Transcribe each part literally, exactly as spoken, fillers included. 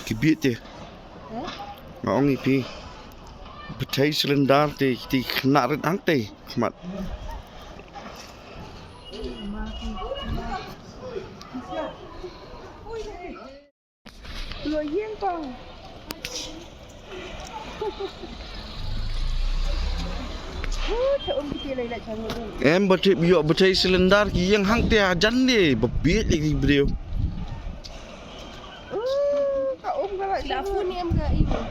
Ki bieit te. Eh? Nga ong ïa phi. Bthei cylinder te, te khynnah rit hangtei khmat. Em, ba tip ïoh bthei cylinder ki ïeng hangtei hajan ne, ba bieit ïa ki briew. Ka phone em ka ïoh.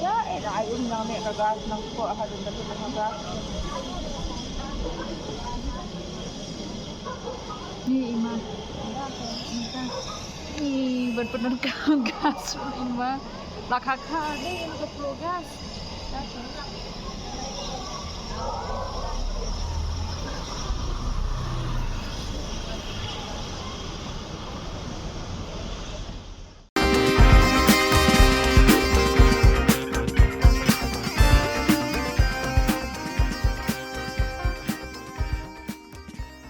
Ya, eh, da ai um nang ne ka gas nang ko ha dun da ka gas. Ni ima. Ni ka. Ni ban pyndonkam gas ima. La kha kha ne ka plo gas.